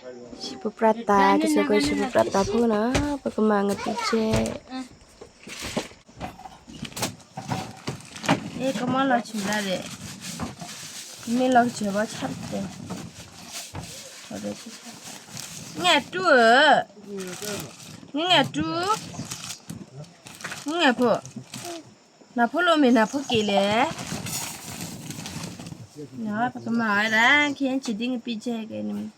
ဆံးဖိပြၢ်သး ကစၢၢ်ကီးဆံးဖိပြၢ်သးဖိနီၤ, ပကမၤငပံကဲ အဲၣ်ကမီၣ်လီၤဆူၣ်ဒၣ်ဒဲး, မ့ၢ်လီၤကစၢၢ်ဘီဆၣ်တဲ, ငဲၢ်တူၢ်ဧၢ, ငဲၢ်တူၢ်, ငဲၢ်ဖိ, နဖိလိာ်မ့ၢ်နဖိက့ၤလဲၣ်, ပကမၤဝဲဒၣ် ခဲအံၤဆံးဒ်ငပံကဲကဲန့ၣ်,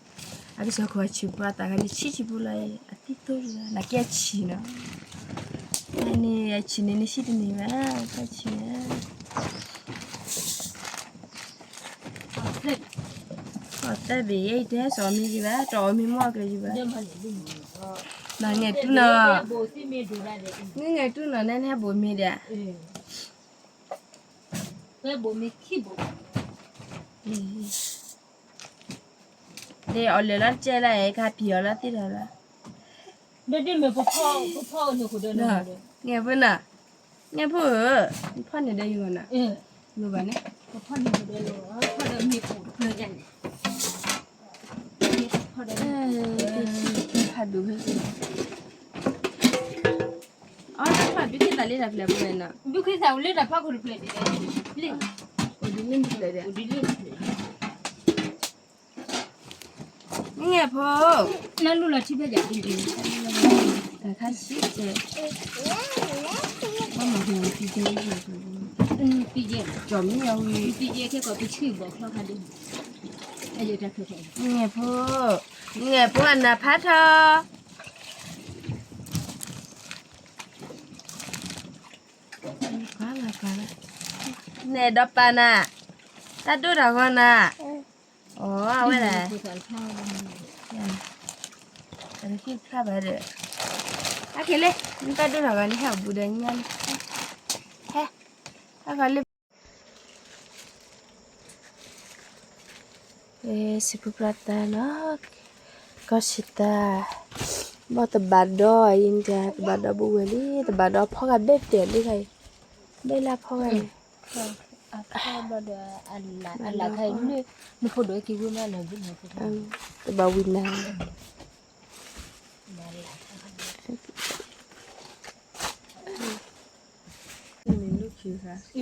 အကစၢ်ခိၣ်အဆံးဖိအသးခါန့ၣ် ဆံးဆံးဖိလီၤ, အသံသိလီၤ နကဲအဆံးနီၤ, န့ၣ်အဆံးန့ၣ် နဆံးတန့ၢ်ဘၣ်, တၢ်ဆံးဧါ အီၣ်သၢဘ့ၣ်ယဲ ယတဟဲစိာ်မ့ၢ်ယဘၣ်, တအီၣ်မ့ၢ်မီၢ်ကျဲယဘၣ်, နငဲၢ်တူၢ်နီၤ, နငဲၢ်တူၢ်နီၤ နဲနဟဲဘိးမ့ၢ်ဒၣ်, ဒ်အီၣ်လၢာ်လီၤတကဲလၢ် ကဟးပျံၤအီၤလီၤသ့ၣ်တဖၣ်လီၤ, ငဲၢ်ဖိနီၤ, ငဲၢ်ဖိဧၢ, နဖီၣ်န့ၢ်ဒီးယဂီၢ်နီၤ, ယဂီၢ်ဘၣ်န့ၣ်, ဖီၣ်ဒီးမ့ၢ်ပူၤတဖျၢၣ်န့ၣ်, ဖးဒိၣ်ဖဲ အီၣ်တၢ်ဖးဒုးခ့သးလၢတၢ်ဖျၢၣ်ပူၤဝဲနီၤ, ဒုးခ့သးအိၣ်လၢတၢ်ဖးခိၣ်တဖျၢၣ်န့ၣ်, အိၣ်ဒ်လၢတဖျၢၣ်ဒီး, အိၣ်ဒ်လၢတဖျၢၣ်, နငဲၢ်ဖိ, နလူလီၤထံဖဲယၤဒ်ဒ်, တၢ်ခါဆံးကဲ, ဘၣ်မၤဟူးတံကဲ, တံကဲမ့ၢ်ဝံၤ, တံကဲခဲကီးပဆံးဘီၣ်ချီခါဒ်, နငဲၢ်ဖိ, နငဲၢ်ဖိအနၢ်ဖးထီ နဲဒီးပာ်နၤ, တၢ်ဒိၣ်တၢ်ဂီၤနၤ, အဝဲဒၣ်, တၢ်တဟ့ၣ်ဖျါဘၣ်ဒီး, အခဲလၢ, နတၢ်ဒိၣ်တၢ်ဂီၤန့ၣ် ဟဲအဘူးဒီးညါလံ, ဟဲ, ဟဲဃီလၢ စံးဖိပြၢ်သးနီၤ, ကီၢ်ဆံးသး, ဘၣ်တဘၣ်ဒီးအံၤန့ၣ် တဘၣ်ဒီးဘူးဝဲလံ တဘၣ်ဒီးဖီဂာ်ဘဲၣ်တဲာ်လံခါအံၤ, ဘဲၣ်လၢဖီဂာ်န့ၣ်, အဘၣ်ဒီး, အလၢ်ခါအံၤ, နဖိဒိၣ်က့ၤဝံၤမးလၢၤ, တဘၣ်ဝံၤနၤ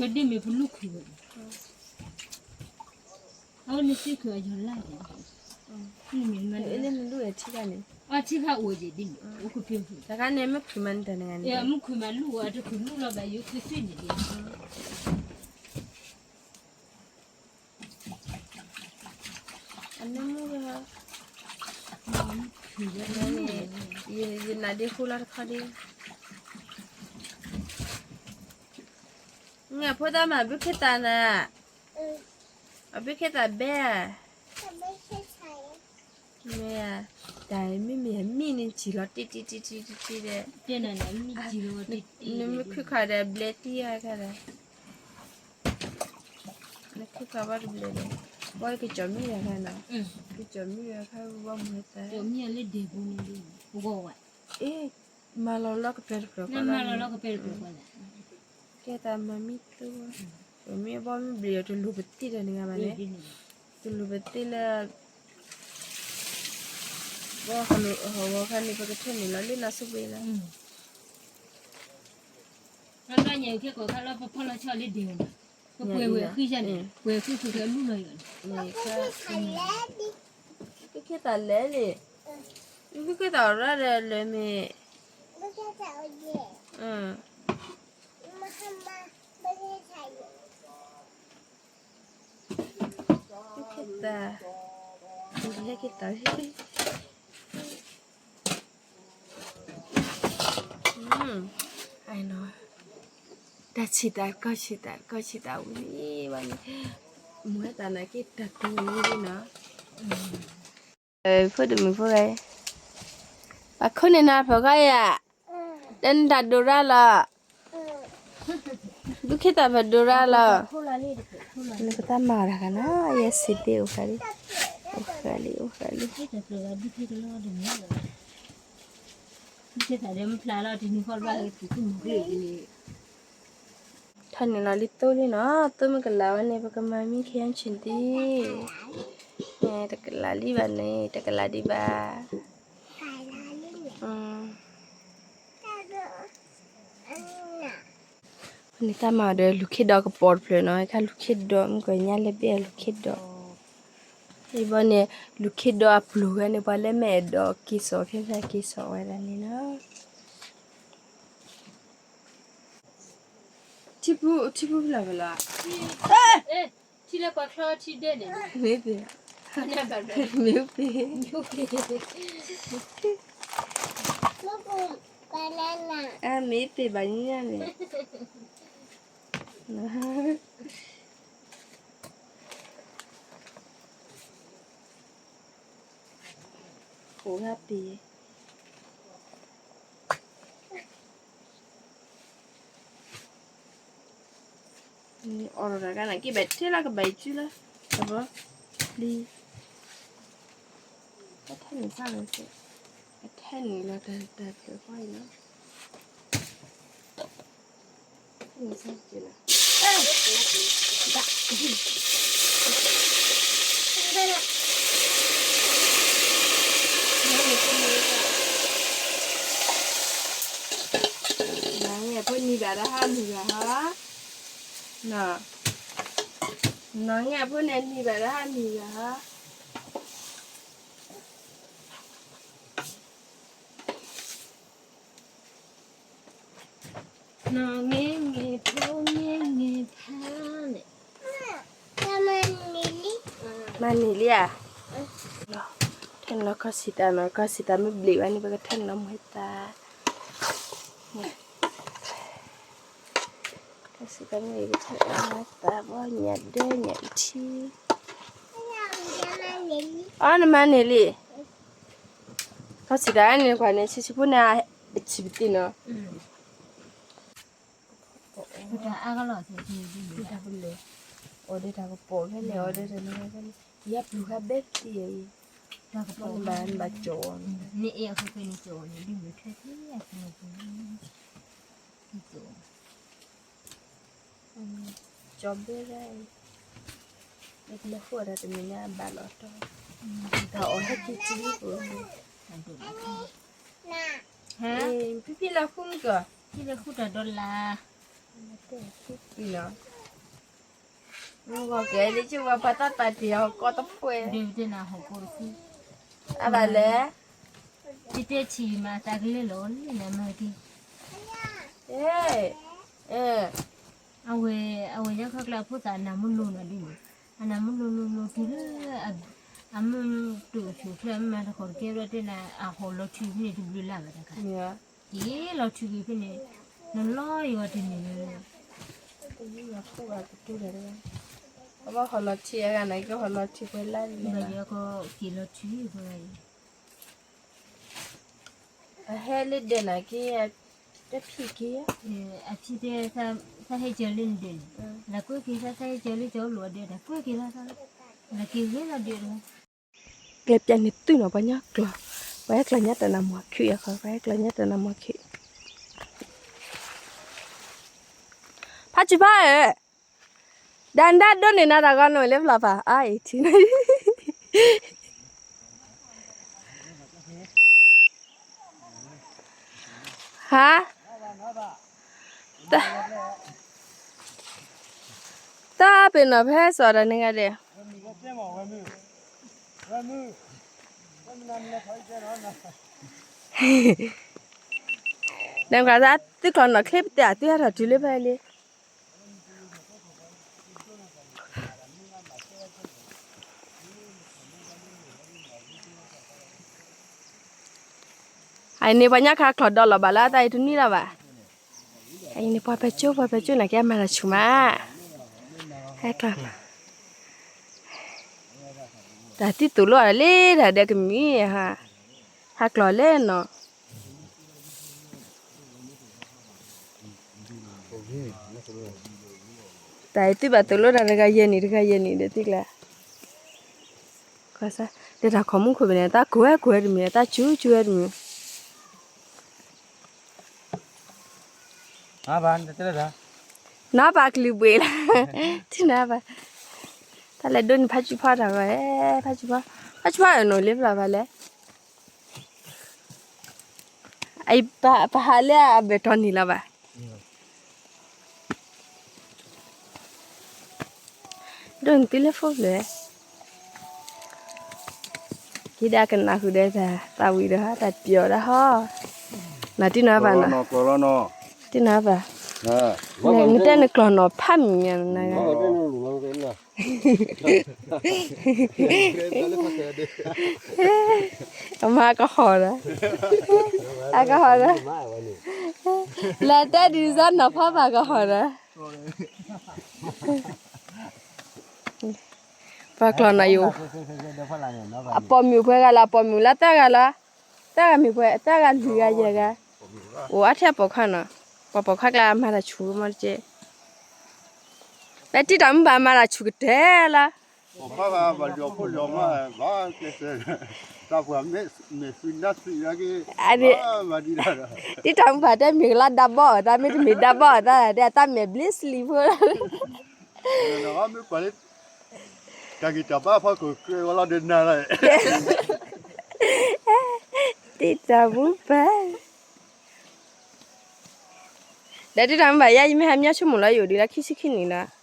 ဒ်မ့ၢ်ပလူၢ်ခုၣ်, အဝဲန့ၣ်သ့ၣ်ခုၣ်အယီၤလၢ်န့ၣ်, နမ့ၢ်မၤန့ၣ်လၢနလူၢ်ဝဲထံၣ်ခါန့ၣ်, အထံၣ်ခါအိၣ်ယံၤဒ်န့ၣ်, အိၣ်ကပၢၤ, တခါန့ၣ်မ့ၢ်ခုၣ်မးနတၢ်နဂၤန့ၣ်, မ့ၢ်ခုၣ်မးလူၢ်အီၤ အတခုၣ်လူၢ်လီၤဘၣ် ယိၤခုၣ်သွံၣ်န့ၣ်ဒ် အနမုၢ်, ယနၤဒ့ဃိလီၤတခီဒ့, ငဲၢ်ဖိတၢ်မၤဘုခ့သးနၤ, အဘုခ့သးဘဲဧါ, မ့ၢ်ဧါ, တၢ်မ့မ့ၢ်မံၣ်န့ၣ် စံၣ်လီၤတံၢ်တံၢ်တံၢ်တံၢ်တံၢ်ဒီး, နမ့ၢ်ခုၣ်ခါဒီးဘျဲတံၢ်အခါဒီး နခုၣ်ခါဘၣ်တဘျဲၣ်ဒီး, ဘၣ်ကကၠီၤမံၣ်အခါနီၤ, ကကၠီၤမံၣ်အခါဘၣ်မူဟဲသး, အ့ၣ်, မၤလီၤလီၤကပၢၤတဖျၢၣ်ဃီလီၤ, ကဲသးမၤမံၣ်သိ, မ့ၢ်ဘီမ့ၢ်ဘျဲၣ်အီၤတလူၤပသ့ၣ်ဒီးနဂၤဘၣ်န့ၣ်, တလူၤပသ့ၣ်လၢ ဘီဟီၣ်ဝီခါန့ၣ် ပကထၢၣ်န့ၣ်လီၤလၢနၤစူးဘ့လီၤ, လၢညါခဲကိာ်ခါလၢပဖီလီၤဆီလၢဒ့ၣ်, ပပှဲၤဝဲဃံယၤန့ၣ် ပှဲၤဃံဃုာ်ကလူလီၤယၤန့ၣ်, ဘုခ့သးလၢန့ၣ်, ဘုခ့သးအီၣ်ရၣ်ဒီးလၢမ့ၢ်, ဘုခ့သး, ဘုခ့သး, တၢ်ဆံးသး ကီၢ်ဆံးသး ကီၢ်ဆံးသးဝံၤလံဘၣ်န့ၣ်, မူဟဲသးနာ်က့တၢ်တူၢ်ဝံၤလံနီၤ, ဖိဒိၣ်မုၣ်ဖိဂၤ, ပှၤခိၣ်န့ၢ်နၤဖီခါယၤ, လၢနတၢ်ဒိးရၣ်လီၤ, ဘုခ့သးဖးဒိးရၣ်လီၤ, နကတၢ်မၤအီၤတၢ်ခါနီၤ, ယဲစံးဘ့ၣ်အိၣ်ဃာ်လံ, အိၣ်ဃာ်လံ အိၣ်ဃာ်လံ. ထီၣ်န့ၣ်လီၤလံသိလံနီၤ, သိမ့ၢ်ကလၤဝဲန့ၣ် ပကမၤမံခ့ယါဆံးဒံး, တကလးလံဘၣ်န့ၣ် တကလးဒံးဘၣ်. န့ၣ်တၢ်မၤဒီးလူၤခ့ဒီးကပီၤတဖျၢၣ်နီၤ, ခါလူၤခ့ဒီး မုၢ်ကညီလဲၣ်ဘ့ၣ်အလူၤခ့ဒီး, အံၤဘီန့ၣ် လူၤခ့ဒီးအပျိၤဂၤန့ၣ် ပှၤလၢမဲာ်ဒီးက့ၤစိာ်ဖဲဖဲက့ၤစိာ်ဝဲဒၣ်န့ၣ်နီၤ. ထံပူၤ ထံပူၤဖျၢၣ်ဖဲလီၤ. ထံလၢပှၤချီထံဒဲန့ၣ် မ့ၢ်သ့, မ့ၢ်သ့, အမ့ၢ်သ့ဘၣ်ညါန့ၣ်, ဃိးဂၤပ့ၤ အီၣ်တဂၤကနၣ်က့ဘၣ်ထဲလၢကဘၣ်အံၤစုလၢ တဘီ လံ, ကထဲန့ၣ်စၢ်လၢစဲး, ကထဲန့ၣ်လီၤတၢ်တၢ်ဖျၢၣ်ဃီအံၤလီၤ. နငဲၢ်ဖိနံၤဘၣ်တၢ်ဟးမုၢ်ဂၤဟါ, န, နငဲၢ်ဖိန့ၣ်နံၤဘၣ်တၢ်ဟးမုၢ်ဂၤဟါ. နီၢ်ငဲၢ်ငဲၢ်ဖိန့ၣ်, မၤန့ၢ်လံဧါ. ထဲန့ၣ်လီၤကီၢ်စံးသးနီၤ, ကီၢ်စံးသးမ့ၢ်ဘျံးဝဲန့ၣ် ပကထဲန့ၣ်လီၤမ့ၢ်သး, ကီၢ်စံးသးမ့ၢ်ဘျံး ပကထဲန့ၣ်လီၤမ့ၢ်သး ဘီညၣ်ဒၢညၣ်ထံ အီ နမၤန့ၢ်လံ. ကီၢ်စံးသးန့ၣ် ကွၢ်န့ၣ် ဆံးဆံးဖိန့ၣ် အဆံးပသံနီၤ. အီၤဒၣ်တၢ်ကပီၤဖဲလဲၣ် အီၤဒၣ်တၢ်န့ၣ်ဖဲလဲၣ် ယပျုၤဃာ်ဘဲပသံအံၤ, တၢ်ကပီၤဘၣ်ကၠီၤအီၤန့ၣ် န့ၣ်အဲၣ်အဃိခဲန့ၣ်ကၠီၤအီၤန့ၣ် ဒ်မုၢ်ထဲထဲအဃိန့ၣ် ကၠီၤဘဲဒၣ်အံၤ, လၢကလၢဃိအတၢ်တမံၤညါဘၣ်လီၤတီ, တၢ်အီၣ်ဟဲက့ၤကံလံပူၤ, ဖံဖံလၢဃုမုၢ်ကီၢ်, ဖံလၢဃုတၢ်ဒီလၣ်, မ့ၢ်ဂီၤကဲလံ ကၠိဝဲပှၤတၢ်ပာ်တ့ၢ်အီၤကီတဖှဲ, ဒ်တနၢ်ဟီၣ်ကီတဖှဲ, အဘၣ်လဲၣ်, တတဲထံၣ်မးတၢ်ကလဲၤလီၤလံနမၤက့ၤ, အဝဲ အဝဲယါခီကျါအဖိသၣ်အနၢ်မလိၤနီၤဒ်န့ၣ်, အနၢ်မလိၤလိၤလိၤတုၤလၢ အမုၢ်တိၢ်ဆိၣ်ချၢ အမၤတခီတကဲဘျီတဲနၤ အဟီၣ်လီၤထံဖဲန့ၣ်တဘျုးလၢ်ဘၣ်တခါ, က့ၤလီၤထံက့ၤဖဲန့ၣ်, နလီၤယွၤတန့ၢ်လၢ အဘၣ်ဟီၣ်လီၤထံအဂၤန့ၣ် ကဟီၣ်လီၤထံပှဲၤလၢ်လံ, ဘၣ်ယွၤကက့ၤလီၤထံပှဲၤလၢ်လံ. အဟဲလၢဒဲးနၤက့ၤ, တဖံးက့ၤ, အဖံတဲ, သးဟဲကၢၤလၢနဒဲးန့ၣ်, လၢကွဲက့ၤသး သးဟဲကၢၤလၢကၠီလိာ်အဒဲး တၢ်ကွဲက့ၤသးသး, လၢက့ၤဂ့ၤသးဒဲးလီၤ. ကျဲပျဲန့ၣ်တုၤနီၤ ပှၤညီကျီၢ်, ပှၤဟဲကျီၢ်ညါတၢ်နးမူၤခုၣ်အဃိ ပှၤဟဲကျီၢ်ညါတၢ်နးမူၤခုၣ်, ဖးစူၤဖးဧၢ, ဒၣ်နဒၣ်ဒိးန့ၢ်နၤတၢ်ဂီၤန့ၣ်လၢဖျီၣ်ဖး အါအံၤထံၣ်န့ၣ် ဟါ, တၢ်ပ့ၤနီၣ်ဖဲစီၤတၢ်န့ၣ်ဂၤဒဲး, နကွၢ်သးသုကျီၢ်နီၣ်ချ့ပတဲ သုဟးထီၣ်တုၤလၢဖဲလံ. အံၤန့ၣ် ပှၤညါခါကျီၢ်ဒီးလီၤဘၣ်လၢတၢ်အံၤတနွံလၢၤဘၣ်. အံၤန့ၣ် ပှၤပၢၤကၠိ ပှၤပၢၤကၠိနာ်က့ အမၤတၢ်ဆူၣ်မး, ဟဲကျီၢ်, တၢ်သံသိၣ်လိအီၤလၢတၢ်ဒဲးကမံၤ, ဟးကျီၢ်လဲၣ်နီၤ. တၢ်အံၤသုဘၣ်သိၣ်လိတၢ်တဂၤယဲၢ်နံၣ် တဂၤယဲၢ်နံၣ်ဒီးသုကျါ, လၢတၢ်ခိၣ်မူခိၣ်ဘၣ်န့ၣ် တၢ်ကိၢ်ဝဲကိၢ်ဝဲတမံၤ တၢ်စူၤစူၤဝဲတမံၤ, နဘၣ်ကလုၢ်ဘှံးလၢ, ထံနဘၣ် တၢ်လဲၤဒိးန့ၢ်ဖါဆူဖီတၢ်ဂီၤ, ဖါဆူဖီ, ဖါဆူဖီအနီၢ်လၢပျၢ်ဘၣ်လဲၣ်, အပဟးလၢအဘၢၣ်တီၢ်န့ၣ်လီၤဘၣ်. ဒိးန့ၢ်သုလၢဖိဖျၢၣ်, က့ဒၣ်ကနၣ်ဃုာ်ဒီးတၢ်သးဝံၣ်ဒီးတၢ်ပျီၤဒၣ်ဟီ, နၤတံၢ်နီၤဘၣ်နီၤ, တံၢ်နီၤဘၣ်, နတဲနကျီၢ်နီၢ်ဖးမံၤညါနၤ, အမါကဟီၣ်ဒီး, အကဟီၣ်ဒီး, လဲၤတဲဒ်စၢ်နီၤဖးဘၣ်ကဟီၣ်ဒီး, ပှၤကျီၢ်နီၢ်ယိာ်, အပိာ်မုၣ်ပှဲၤဂၤလီၤ, အပိာ်မုၣ်လၢတဂၤလီၤ, တဂၤမ့ၢ်ပှဲၤ, တဂၤလွံၢ်ဂၤယဲၢ်ဂၤ, အိၣ်အါထဲပိာ်ခွါနီၤ, ပှၤပိာ်ခွါကျါမၤတၢ်ဆူၣ်မ့ၢ်တက့ၢ်, ပှၤတံၢ်တၢ်မူဘၣ်မၤတၢ်ဆူၣ်ကတၢၢ်လီၤ. တံၢ်တၢ်မူဘၣ်တဲမ့ၢ်ကလီဒၣ်ဘီၣ်အသး မ့တမ့ၢ်ဒၣ်ဘီၣ်အသးဒီး တၢ်မဲာ်ဘျ့စလံးဖိလီၤ, တၢ်ဂ့ၤတၢ်ဘၣ်ဖီခိၣ်ကဲဝဲလီၤဒီးနၤလီၤ, တံၢ်တၢ်မူဘၣ် ဒီးတံၢ်တၢ်မူဘၣ်ယါ ယမ့ၢ်ဟးမၠါဆိကမိၣ်လီၤ ယအိၣ်ဒံးလၢခံဆံခံနံၣ်လီၤ,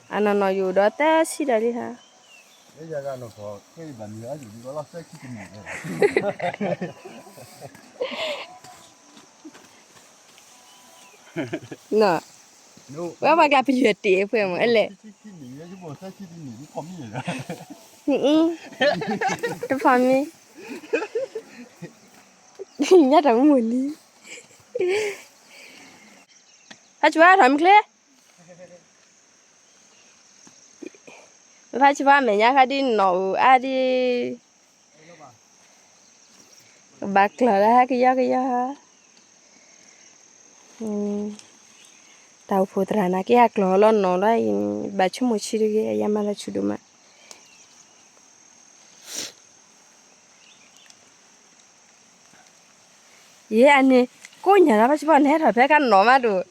အနီၢ်နီၢ်ယအိၣ်ဒီးသၢဆံဒီးလံဟါ, ဝဲပှၤကျါပယွဲၢ်တ့ၢ်အဖှဲမ့ၢ်လဲၣ်, တဖီမ့ၢ်, ညါတၢ်မူမ့ၢ်လံ, ဖါဆူၣ်ဖီထီၣ်မုၢ်ချ့, ဖါဆူၣ်ဖီမဲာ်ညါခါဒ်နီၢ်အူအါဒ်, ကဘၣ်ကျီၢ်လၢဟဲကယီကယီ, တၢ်အိၣ်ဖှိၣ်သရၣ်နာ်က့ ဟးကျီၢ်လီၤနီၢ်လီၤ, ဘၣ်ဆိကမိၣ်ဆံးတဂ့ၤ ယမၤတၢ်ဆူၣ်ဒိၣ်မး ယဲအန့ၣ် ကိးညါလီၤ ဖါဆူၣ်ဖီန့ၣ် ဟဲထီၣ်ဖဲကနီၢ်မးဒိၣ်,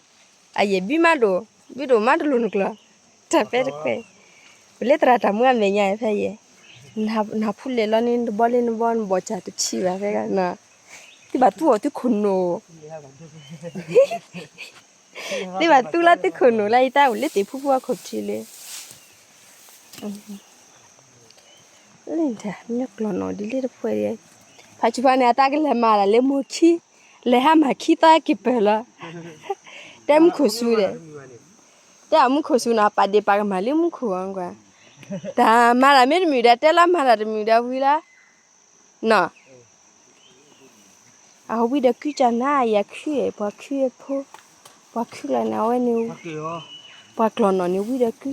အယဲၢ်ဘံမးဒိၣ်, ဘံဒိၣ်မးတလိၣ်နကျီၢ်, တၢ်ပဲတကွဲၢ်, ပလၢသရၣ်တၢ်မူအမဲာ်ညါဖဲယဲၢ်, နဖူလဲၣ်လီၤန့ၣ် နဘီလၢနဘီ နဘီၣ်စၢ်တဆံးဘၣ်ဖဲကနီၢ်, သုဘၣ်သူအီၤသုခိၣ်နူာ် သုဘၣ်သူလၢသုခိၣ်နူာ်လၢ ယတၢ်အိၣ်လၢသ့ၣ်ဖူဖူအခိၣ်ထံးလၢ လၢမ့ၢ်ကျီၢ်နီၢ်ဒ်လၢတဖှဲး, ဖါဆူၣ်ဖီန့ၣ် အတၢ်ကလဲၤမၤတၢ်လၢမိၢ်ခံ, လဲၤဟးမၤခံသီက့ၤပၢၢ်လီၤ, တဲမူခိၣ်စူၤဒီး, တဲအမူခိၣ်စူၤနီၤ ပာ်ဒ့ၣ်ပာ်ကမၣ်လၢမူခိၣ်အီၤကွၢ်, တၢ်မၤတၢ်မ့ၢ်တမုာ်ဒီး တဲလီၤမၤတၢ်တမုာ်ဒီးဝံၤလီၤ နီၤ, အဝံဒီးကုကၢ်နၤ ယၤခု, ပှၤခုအဖိ, ပှၤခုလီၤန့ၣ် အဝဲန့ၣ်, ပှၤကျီၢ်နီၢ်န့ၣ်ဝံဒီးကု,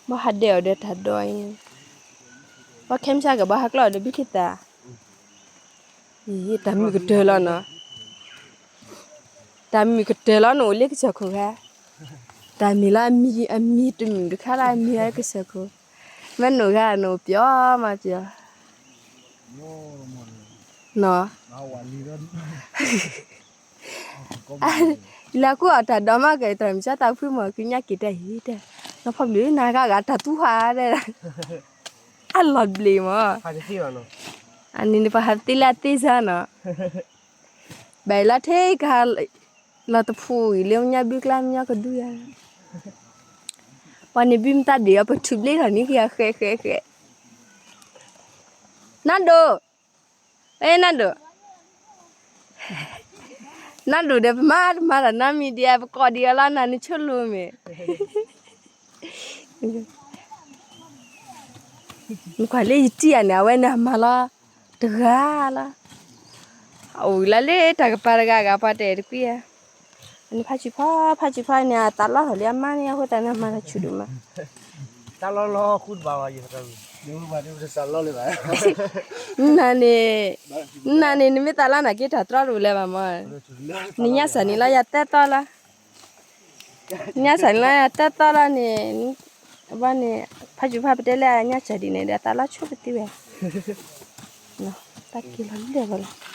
ဘၣ်ဟးဒဲးအီၤဒီးတၢ်ဒိးအံၤ, ဘၣ်ခဲမုၢ်ဆါကဘၣ်ဟးကျီၢ်အီၤဒီးဘုခ့သၣ်, တၢ်မုာ်ကတၢၢ်လီၤနီၤ, တၢ်မုာ်ကတၢၢ်လီၤနအိၣ်လၢကစၢၢ်ခိၣ်ခါ, တၢ်မုာ်လၢအမံၤတမုာ်တခါလၢအမံၤလၢကစၢၢ်ခိၣ်, မ့ၢ်နအိၣ်ဂၤနအိၣ်ပျီမးပျီ, နီၤ လၢကူအီၤတၢ်ဒိးမးကဲ တၢ်မုၢ်ကၢ်သးဖုမး ကညးက့ၤတၢ်ဟံၣ်တဲ, နီၢ်ဖီဘျုးနၤဂၤဂၤတၢ်သူဟးတဲ, အလီၤဘျ့မး, အန့ၣ်န့ၣ်ပှၤဟးသ့လၢအသ့စၢ်နီၤ, ဘၣ်လီၤထဲကဟး, လီၤတဖူအံၤလၢညါဘုကျါမညီကဒုယၤ, ပှၤန့ၣ်ဘုမတၤဘျ့အီၤ ပထူၣ်ဘျ့ထီၣ်န့ၣ်ကယၤဃဲးဃဲးဃဲး, နဒိၣ် အဲ နဒိၣ်, နဒိၣ်ဒီး ပမၤတမၤတၢ်နီတမံၤဒံး ပကိးဒံးအီၤလီၤ နၤနဆိလိာ်မ့ၢ်, နကွၢ်လၢယတံၢ်ဧါန့ၣ် အဝဲန့ၣ်အမၤလီၤ, တဂၤလီၤ, အအိၣ်လၢလၢတၢ်ကပၤတဂၤဂၤ ပှၤတအဲၣ်တကွံဧါ, အန့ၣ်ဖါဆံဖီ ဖါဆံဖီန့ၣ် အသးလီထီၣ်လံအမါန့ၣ် အဃိသတးန့ၣ် အမၤတၢ်ဆူၣ်ဒိၣ်မး တၢ်လီၤလီၤဃုတဘၣ်ဘၣ်ယ, နၤန့ၣ်, နၤန့ၣ် နမ့ၢ်သးလီနာ်က့ တၢ်တြီတအိၣ်လၢၤဘၣ်မး, နညါစၢ်န့ၣ်လီၤယၤတၢသီလီၤ, နညါစၢ်န့ၣ်လီၤယၤတၢသီလီၤန့ၣ်, ဘၣ်န့ၣ်, ဖါဆူၣ်ဖါပတဲလၢအညါစၢ်ဒ်န့ၣ်ဒီး အသးလီဆိပသံဝဲ, တၢ်က့ၤလီၤလၢာ်ဘၣ်လီၤ,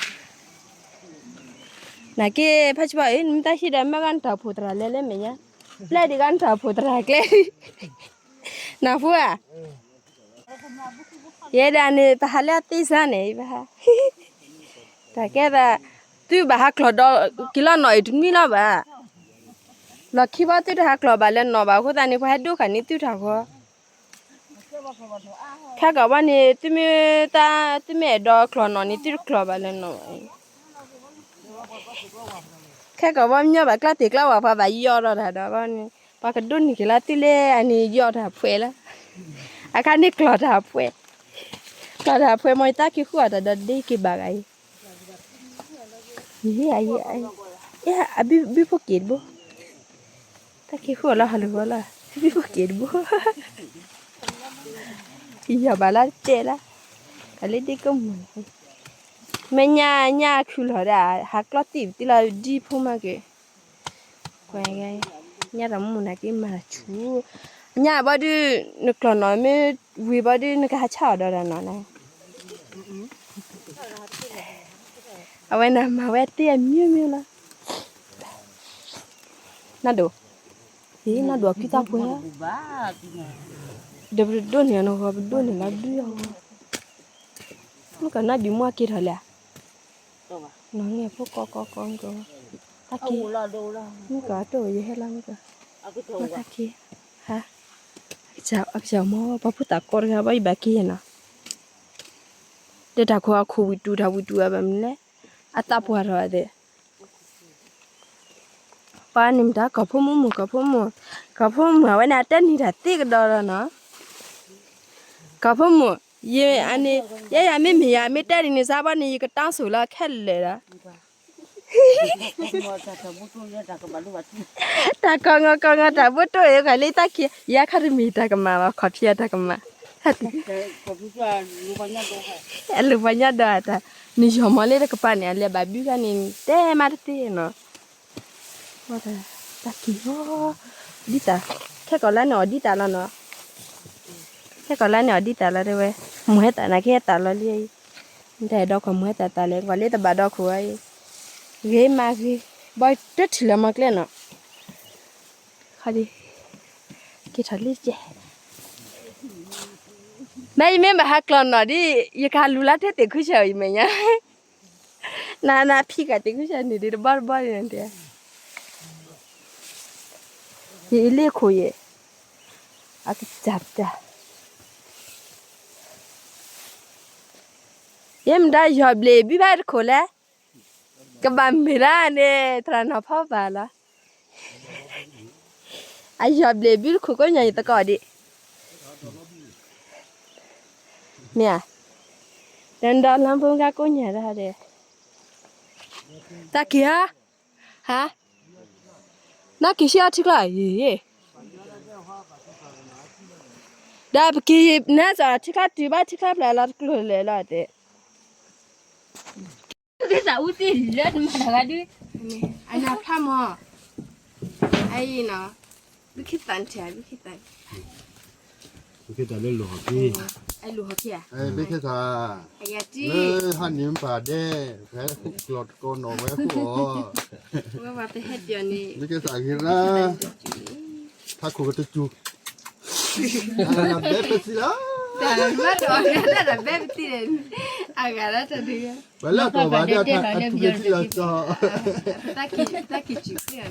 နာ်က့ ဖါဆူၣ်ဖါဧၢ နမ့ၢ်တၢ်ဟံၣ်ဒီး မ့ၢ်ဂၤနတၢ်အိၣ်ဖှိၣ်သရၣ်လဲၤလၢမဲာ်ညါ, ပျဲဒံးဂၤနတၢ်အိၣ်ဖှိၣ်သရၣ်ကျဲ နၢ်ဟူဧါ, ယဲဒၣ်န့ၣ် ပဟးလၢအသ့စါန့ၣ် ပဟး, တၢ်ကဲသး, သုဘၣ်ဟးကျီၢ်ဒီး က့ၤလီၤနီၣ်အံၤတနွံလီၤဘၣ်, လီၢ်ခံဘီသုတဟးကျီၢ်ဘၣ်လၢနီၣ်ဘၣ်အဃိသတးန့ၣ် ပှၤဟဲဒိဃာ်န့ၢ်သုတၢ်ဂီၤ ခဲကီးဘီန့ၣ် သုမ့ၢ်တၢ် သုမ့ၢ်အဲၣ်ဒိးကျီၢ်နီၣ်န့ၣ် သုတကျီၢ်ဘၣ်လၢနီၣ်ဘၣ်အံၤ, ခဲကီးဘီမညီဘၣ်ကျါတ့ၢ်ကျါဝဲ ပှၤဘၣ်ယီၢ်ဒီးတၢ်ဒီးဘီန့ၣ် ပှၤကဒိးန့ၢ်က့ၤလၢသုလဲၣ်အန့ၣ်ယီၢ်တၢ်ဖှဲးလၢ, အခါန့ၣ်ကျီၢ်တၢ်ဖှဲး, ကျီၢ်တၢ်ဖှဲးမ့ၢ်ယတၢ်က့ၤဃုအီၤတၢ်ဒီးဒ့က့ၤဘၣ်ဂၤအံၤ ယဟ့ၣ်အယဲ, အဘုဖိက့ၤတဘိ, တၢ်က့ၤဃုအီၤလၢဟီၣ်လၢဂီၤလီၤ, ဘုဖိက့ၤတဘိ, ယီၢ်ဘၣ်လၢတဲလၢ, တၢ်လၢဒ့ကမုၣ်, မ့ၢ်ညါညါခုလီၤဒၣ် ဟးကျီတံၢ်ပတံၢ်လီၤဒ်ဖိမးက့ၤ ကွၢ်, ညါတၢ်မူနၤက့ၤမၤဆူၣ်, ညါဘီဒုး, နကျီၢ်နီၣ်မ့ၢ်ဝံၤဘီဒုး နကဟးဆါအီၤဒီးတၢ်နီၣ်န့ၣ်, အဝဲန့ၣ်မၤဝဲသ့အမျိုးမျိုးလီၤ, နဒိၣ်, ဟ့ၣ် နဒိၣ်အကုသၣ်ပှဲၤ, ဒီးပဒိးန့ၢ်အီၤနဂီၢ် ပဒိးန့ၢ်လီၤဒုးအဂီၢ်, မ့ၢ်ကနၣ်ဒုးမူအက့ၤထီၣ်လဲၣ် နီၢ်ငဲၢ်ဖိကီကီကီကီ, တၢ်က့ၤ, မုၢ်ကီၢ်အတိၢ်ယဟဲလီၤမုၢ်ကီၢ်, မ့ၢ်တၢ်က့ၤ, ဟါ, အကစၢ်မ့ၢ်ပှၤဖိသၣ်ကီတဂၤဘၣ် ယဘၣ်က့ၤယဲနီၤ, ဒီးတၢ်ခိၣ်အခိၣ်ဝံၣ်တူၢ်တၢ်ဝံၣ်တူၢ်အဘၣ်မနုၤလဲၣ်, အသးပှၢ်ထီၣ်အသး ပှၤန့ၣ်မတၤကီၢ်ဖိမုၣ်မုၣ် ကီၢ်ဖိမုၣ်, ကီၢ်ဖိမုၣ်အဝဲန့ၣ် အတဲနံၤတၢ်သ့ကဒီးဒီးနီၤ, ကီၢ်ဖိမုၣ်, ယ, အန့ၣ်, ယဲယၤမ့မ့ၢ်ယၤ မ့ၢ်တဲဒ်န့ၣ်စါဘီန့ၣ် ယကတၢ်ဆိၣ်လၢခဲလၢာ်ဒီး တၢ်ကီၢ်ငီၢ်ကီၢ်ငီၢ်တၢ်ဘိတိၢ်အံၤ ကလံတၢ်ခံး ယၤခါတမံၤတၢ်ကမၣ်လီၤ ခီၣ်ဖံးအတၢ်ကမၣ်, အလူၤပှၤညါဒီးတၢ်, နယီၢ်မီၤလၢတကပၤန့ၣ် အလဲၤဘၣ်ဘုခါန့ၣ် တဲမးတသ့နီၤ, တၢ်ခံး, ဒ်တၢ်, ခဲကီၢ်လါန့ၣ်အီၤဒ်တၢ်လီၤနီၤ, ခဲကီၢ်လါန့ၣ်အီၤဒ်တၢ်လီၤတဲဝဲ, မိၢ်ဟဲသးနာ်က့ဟဲသးလီၤလံအံၤ, နတၢ်အဲၣ်ဒိးခိၣ်မိၢ်ဟဲသးသးလဲၣ် ကွၢ်လၢတဘၣ်ဒီခိၣ်အံၤ, ဂ့ၤမးဂ့ၤ, ဘီတထံၣ်လၢမီၤကျဲနီၤ ခီဒံး, က့ၤထီၣ်လံကဲ, မ့ၢ်ယမ့ၢ်ဘၣ်ဟးကျီၢ်နီၣ်ဒ်, ယကလူၤလၢထဲသ့ၣ်ခုဆၢအံၤမဲာ်ညါ, နနဖံးကတ့ၢ်ခုဆၢန့ၣ်ဒ်တဘီတဘီန့ၣ်တဲ, ယအံၤလ့ခိၣ်ယဲ, အကစၢ်တၢ် ယဲမတၤယီၢ်ဘျ့ၣ်ဘုဖဲတခိၣ်လဲၣ်, ကဘၣ်မ့ၢ်ဒၣ်န့ၣ် သရၣ်နီၤဖီဘၣ်လီၤ, အယီၢ်ဘျ့ၣ်ဘုတခိၣ်ကိးညါယသကိးဒံး, မ့ၢ်ဧါ, တဒီလမ်းဘုံကကိးညါဒၣ်ဒဲး, တၢ်က့ၤဧါ, ဟါ, နက့ၤဆံအီထံချီ, ဒီးပက့ၤနၤစ့ၢ်ထံချီတုၤဘၣ်ထံချီဖျၢၣ်လီၤတကျိၤလဲၣ်လီၤတဲ သးအူသ့ၣ်လၢနမၤတၢ်ဂၤဒုး, အနၢ်ဖျါမး, အအံၤနီၤ, ဘုခ့သၣ်နထံၣ်, ဘုခ့သၣ်, ဘုခ့သၣ်လၢလိၣ်ဟီၣ်ဖံ, အလိၣ်ဟီၣ်ဖံဧါ, ဘုခ့သၣ်, အယၤတံ, လၢဟးန့ၢ်ပာ်ဒဲး, ဖဲကျီၢ်တကီနီၣ်ဝဲခိၣ်အီၤ, ဝဲပှၤပဟဲပၠီၤန့ၣ်, ဘုခ့သၣ်ဂ့ၤရၣ် ထးခိၣ်ကတစူၢ်, တၢ်ဘဲပသံလီၤ, တၢ်ဘဲပသံန့ၣ်, အဂၤလၢတၢ်ဒုး, ဝဲလၢအတီၢ်ဘၣ်ဒီးထးခိၣ်ကတစူၢ်လီၤ, တၢ်ကံၣ်စူၢ်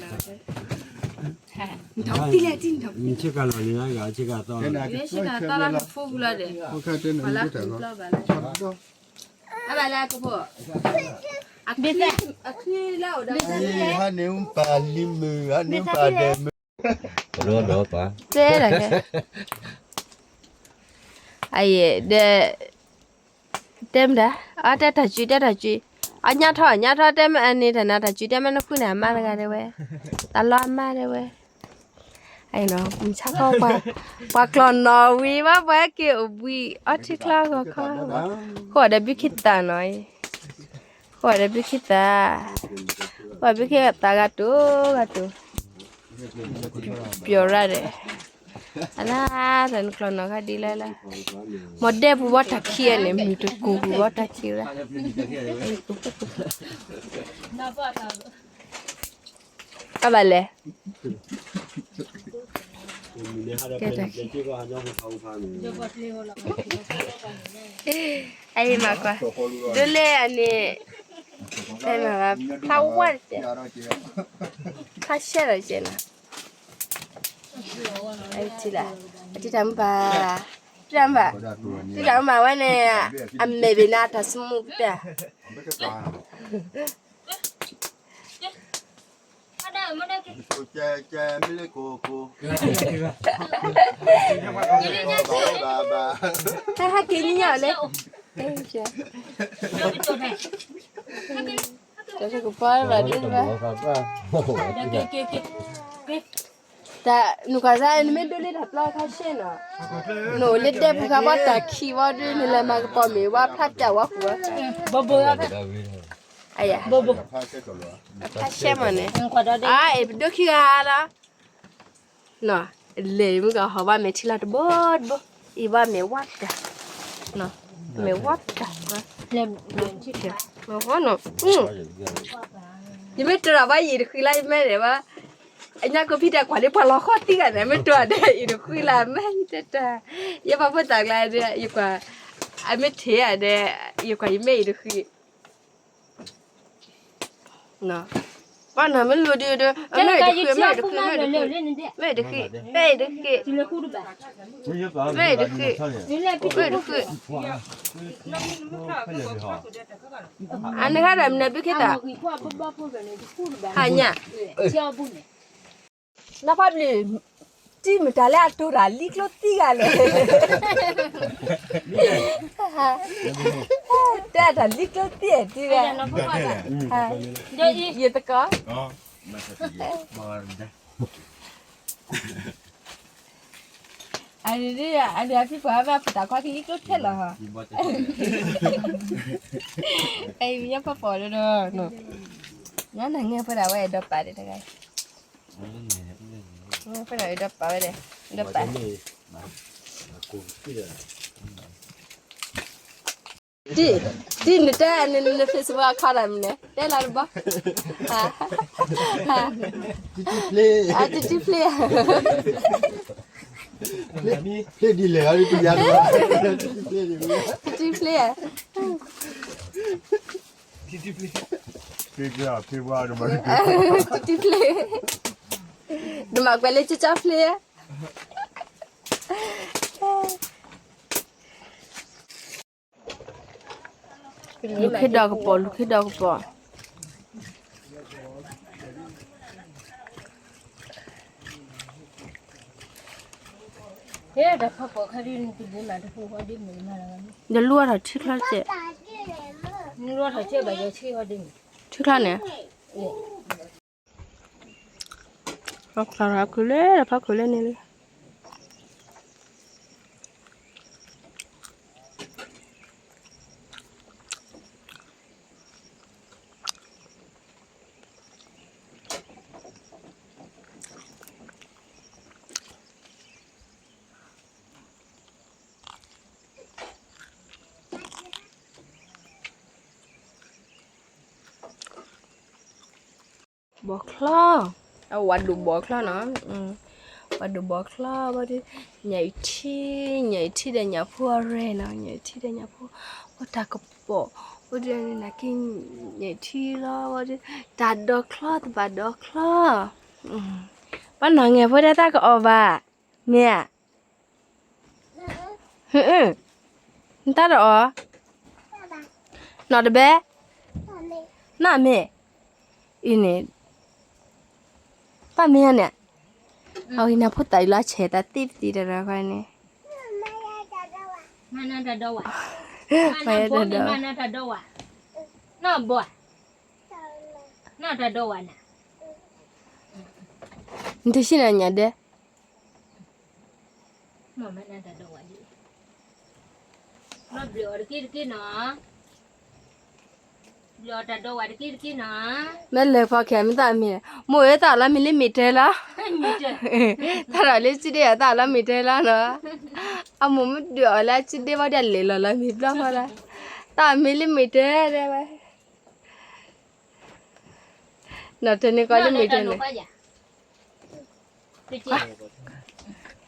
ဃံအီၤနီၤ, နထီၣ်တံၢ်လဲၣ်တံၢ်နထီၣ်, ဆ့ကၤသီလၢဖိပူၤလီၤဒီး, ပှၤလၢအဃုကျီဘၣ်လၢ, အဘၣ်လၢကဖိ, အချံလၢအိၣ်ဒီး, ဟးန့ၢ်ပာ်လံမုာ် ဟးန့ၢ်ပာ်ဒဲးမုာ်, တဲဒၣ်ကဲ, အယဲၢ်ဒီး, တဲမတၤ, အတဲတၢ်စု တဲတၢ်စု, အညါထီၣ် ညါထီၣ်တဲမ့ၢ်န့ၣ် တၢ်နၤတၢ်စု တဲမ့ၢ်နဖုန့ၣ် အမါတဂၤတဲဝဲ, တၢ်လီၤအမါတဲဝဲ, မုၢ်ဆါခီ, ပှၤကျီၢ်နီၣ်ဝံၤဘၣ် ပှၤဟဲက့ၤအိၣ်ဘှံး အီထံချီဂီၤခီ, ဃိဒီးဘုခ့သၣ်နီၤ, ဃိဒီးဘုခ့သၣ်, ဃိဘုခ့သၣ်ဂၤတိၤဂၤတိၤ, ပျီၤရၣ်ဒီး, အလါ, တၢ်နကျီၢ်နီၣ်ခါဒ်လဲၣ်လၢ, မ့ၢ်ဒဲပူၤဘီတၢ်ခံးန့ၣ် မုၢ်တကူၣ်ပူၤဘီတၢ်ခံးဝဲ, အဘၣ်လဲၣ် ကဲတၢ်ခံ အအံၤမၤကွၢ် ဒိလၢအန့ၣ် ဖဲမၤဘၣ် ဖျါဝါတစဲး ဖျါရှဲလီၤတစဲးနီၤ အထံၣ်လၢ အထံၣ်တၢ်မုၢ်ပၢ် ထံၣ်တၢ်မုၢ်ပၢ် ထံၣ်တၢ်မုၢ်ပၢ်ဝဲန့ၣ် အမဲာ်ဘ့ၣ်န့ၣ် အတၢ်စမူၣ်ကတၢၢ် ဟဲဟဲက့ၤညီညီလၢ တၢ်ကပီၤဘၣ်ဒ်ဘၣ် တၢ်နုာ်ကွၢ်စါ နမ့ၢ်ဒိလၢတၢ်ပျီခါရှဲနီၤ နအိၣ်လၢဒဲပူၤခါဘၣ်တၢ်ခံဝံၤဒီး နလဲၤမၤကပီၤမ့ၢ်ဝါဖျါတၢ်ဝါပူၤဝဲ အယၤ ဖျါရှဲမးန့ၣ် အအဲၣ်ပဒိခံဂၤလီၤ နီၤ လဲၤမုၢ်ကဟီၣ်ဘၣ်မဲာ်ထံလီၤတဘိတဘိ အံၤဘၣ်မဲာ်ဝါတၢ် မဲာ်ဝါတၢ် မဲာ်ဝါနီၤ ယမ့ၢ်တရၣ်ဘၣ်ယံာ်တဃံလၢယမဲာ်ဒဲးဘၣ် အညါကဖံတဲကွၢ်လၢပှၤလီၤဃီတံၢ်ဂၤန့ၣ် မ့ၢ်တရၣ်ဒဲးယံာ်တဃံလၢအမဲာ်ယတတၢ် ယပှၤဖိသၣ်ကျါဒီး ယကွၢ် အမ့ၢ်ထံၣ်ဧါဒီး ယကွၢ်ယမဲာ်ယံာ်တဃံ ဘၣ်နၤမ့ၢ်လိၤဒုးဒီး အမဲာ်တဃံ မဲာ်တဃံ မဲာ်တဃံ မဲာ်တဃံ မဲာ်တဃံ မဲာ်တဃံ မဲာ်တဃံ အနဂါဒၣ်မနုၤဘုခ့တၢ် ဟါညါ နီၢ်ဖးဘျုး တံၢ်မတၤလၢအတိၢ်တၢ်လံကျိသံဂၤလဲၣ် တဲတၢ်လံကျိသံတံၢ်ဂၤ ယသကိး အဒုး အဒုးအဖံကွၢ်ဘၣ်ပတၢ်ခွါကလံကျိထဲလီၤ အံၤညါဖးပိာ်ဒီး ညါနၤငဲၢ်ဖိဒၣ်ဝဲဒီးပာ်ဒီးတဂၤ ဖဲဒီးပာ်ဝဲဒီး ဒီးပာ် တံၢ် တံၢ်နတဲန Facebook account ဒၣ်မနုၤလဲၣ် တဲလီၤတဘျီ တံၢ်တံၢ်ဖျ့ တံၢ်တံၢ်ဖျ့ ဖျ့ဒ်လဲၣ် တံၢ်တံၢ်ဖျ့ တံၢ်တံၢ်ဖျ့ တံၢ်တံၢ်ဖျ့ နမၤကွဲးလၢကၠီကၠီဖျ့ လူၤခ့ဒီးကပီၤ လူၤခ့ဒီးကပီၤ ယလူၤအထီၣ်ထံချီတစဲး ထံချီန့ၣ် ဖးခုးလၢ ဖးခုးလၢန့ၣ်လၢ ဘီချီ, အဝဲဒိၣ်ဘီချီနီၤ, ဝဲဒိၣ်ဘီချီဘၣ်ဒီး ညၣ်အံၤထံ, ညၣ်အံၤထံဒီးညၣ်ဖိအရဲနီၤ, ညၣ်အံၤထံဒီးညၣ်ဖိ, အိၣ်တၢ်ကပီၤ, အိၣ်ဒီးနက့ ညၣ်အံၤထံလီၤဘၣ်ဒီး တၢ်ဒိးချီ တဘၣ်ဒိးချီ, ဘၣ်နၤငဲၢ်ဖိဒၣ်တၢ်ကအီၣ်ဘၣ်, မ့ၢ်ဧါ နတၢ်တအီၣ်, နီၢ်တဘဲ, နီၢ်မ့ၢ်, အံၤန့ၣ်, ပၢ်မ့ၢ်ဧါန့ၣ်, အဝဲနၤဖိသၣ်အံၤလီၤဆဲးတၢ်သ့ပသံတရၢခွါန့ၣ်, မၤတၢ်ဒိးဝဲ, နတၢ်ဒိးဝဲ, နတၢ်ဒိးဝဲန့ၣ်, မ့ၢ်တၢ်ဒိးဝဲဒ်, ဘျီဘျီအီၤတက့ၢ်တက့ၢ်နီၤ, ဘျီတၢ်ဒိးဝဲတက့ၢ်တက့ၢ်နီၤ, မ့ၢ်လဲၤဖီခဲ မ့ၢ်တၢ်မ့ၢ်, မိၢ်ဧၢ တၢ်အီၣ်လၢမ့ၢ်လၢမ့ၢ်တဲလီၤ, တၢ်အီၣ်လၢစုဒ့ တၢ်အီၣ်လၢမ့ၢ်တဲလီၤနီၤ, အမိၢ်မ့ၢ်ဒုးအီၣ်လၢစုဒ့ဘၣ်ဒီး လဲၤလီၤလၢမ့ၢ်ဘျီဃီလၢ, တၢ်အီၣ်မ့ၢ်လၢမ့ၢ်တဲဒဲဝဲ နီၢ်တန့ၢ်ကီးလၢမ့ၢ်တဲန့ၣ်, တၢ်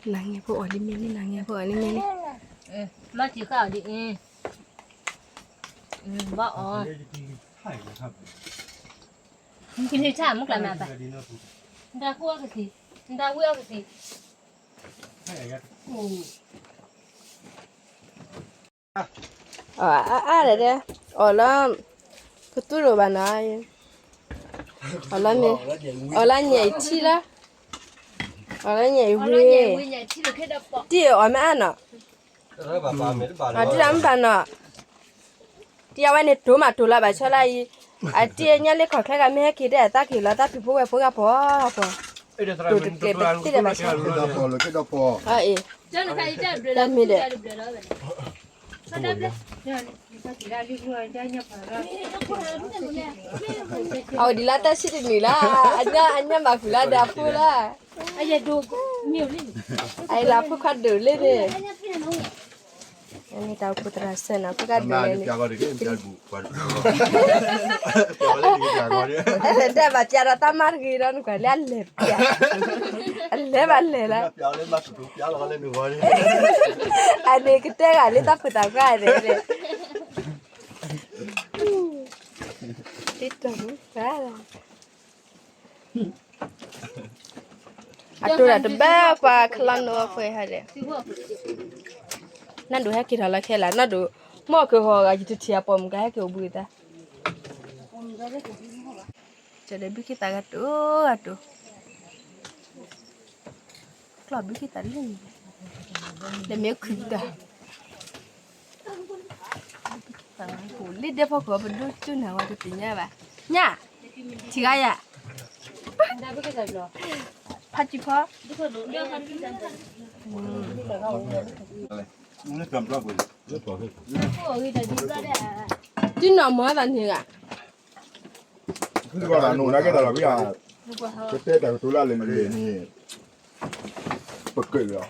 နၤငဲဖိအီၤဒ်မ့ၢ်န့ၣ်, နၤငဲဖိအီၤဒ်မ့ၢ်န့ၣ်, မၤစံးဃာ်အီၤဒ်အံၤ, ဘၣ်အီၤ, နကန့ၢ်ဆၣ်မူကျါမးဘၣ်, နတၢ်ဃိအီကသံ, နတၢ်ဝံအီကသံ, အါအါဒဲဒဲ, အီၤလၢ, ကသူၣ်ဒိၣ်ဘၣ်နီၤ, အီၤလၢမ့ၢ်, အီၤလၢညါအံၤထံလီၤ, အီၤလၢညါအံၤဝံၤ, တံၢ်အီၤမ့ၢ်အါနီၤ, အတံၢ်အီၤမ့ၢ်ဘၣ်နီၤ, တံၢ်အဝဲန့ၣ်တိၢ်မးတိၢ်လီၤဘၣ်ဆၢလၢအံၤ, အတံၢ်ညါလၢခီၣ်ချဲဂၤမ့ၢ်ဟဲက့ၤဒဲးအသးက့ၤလီၤသးဖံးဖိဝဲၢ်ဖိဂၤဖီဖီ, တိၢ်တကဲးတကဲးဒဲးဘၣ်ဆၢ, တၢ်မ့ၢ်ဒီး အဝဲဒ်လၢတၢ်ဆံၣ်တနံၤလၢ, အညၣ်မၤဃုာ်လၢဒီးအဖိလၢ, အအံၤလၢအဖိခွါဒိၣ်လံန့ၣ်, တၢ်အိၣ်ဖှိၣ်သရၣ်စဲနီၤ ဖိခွါဒိၣ်လံန့ၣ်, တၢ်ဘၣ်ပျးဒီးတၢ်မၤတဂ့ၤဒီးနကွၢ်လၢအလဲၤပျး, အလဲၤဘၣ်လဲၤလၢ အန့ၣ်ကတဲဂၤလၢတၢ်ဖုးတၢ်ကွၢ်န့ၣ်, တံၢ်တမူ, အတိၢ်တၢ်တဘၣ်ပှၤခလီနိအီၣ်ဖဲဟဲဒီး, နဒိးဟဲက့ၤထီၣ်လၢခဲလၢာ် နဒိး, မ့ၢ်ကဟီၣ်ဂၤယတထံၣ်အပိာ်မုၣ်ကဟဲက့ၤအိၣ်ဘှံးသး ကဒီးဘုခ့သးဂၤတိၤဂၤတိၤ, ကျီၢ်ဘုခ့သးလၢန့ၣ်, လၢမ့ၢ်ခုၣ်တၢ်, လၢဒဲဖီခိၣ်ပဒိၣ်ကၠိနၤဝဲတသ့ၣ်ညါဘၣ်, ညၣ်, ထံဂၤယၤ, ဖးစံဖီ, တနီၤမၤသးန့ၣ်ဂၤ သုကီၢ်တၢ်နိးနၤက့ၤတၢ်လီၤဝံၤဧါ, ကတဲတၢ်ကတိၤလၢလဲၤလဲၤန့ၣ်, ပကၢၣ်လီၤ,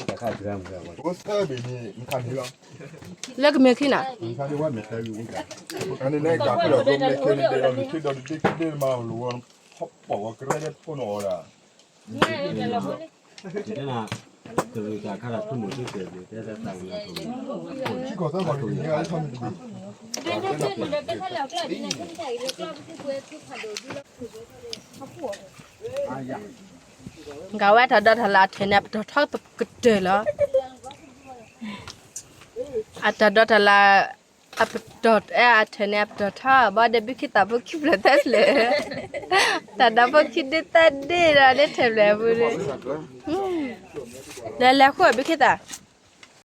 အိၣ်သၢဘ့ၣ်န့ၣ် နခးန့ၣ်လီၤ, လၢကမဲာ်ခံနၤ, နခးန့ၣ်ဝဲမဲာ်တဲဝံၤ, အန့ၣ်န့ၣ်ကးဖဲဒီးကမဲာ်ခဲန့ၣ်ဒဲးဒီး မ့ၢ်ထံဒီးတဒ့ကဒ့မၤလိာ်ဝဲ, ဟီၣ်ပီၣ်ဝဲကရဲဒဲးဖိနီၤအီၤဒၣ် ကဝဲတၢ်ဒီတၢ်လၢအထၢၣ်န့ၣ် အပတီၢ်ထီကတၢၢ်လီၤ. အတၢ်ဒီတၢ်လၢ အပတီၢ်အဲၣ်အထၢၣ်န့ၣ် အပတီၢ်ထီဘၣ်ဒီး ဘုခ့သးဖိခံဖျၢၣ်သၢဖျၢၣ်, တၢ်ဒီဖိခံဒ့သၢဒ့ဒီး ဒ့ထၢၣ်ဖျၢၣ်အပူၤန့ၣ်, လဲၤလဲၤဃိဘုခ့သး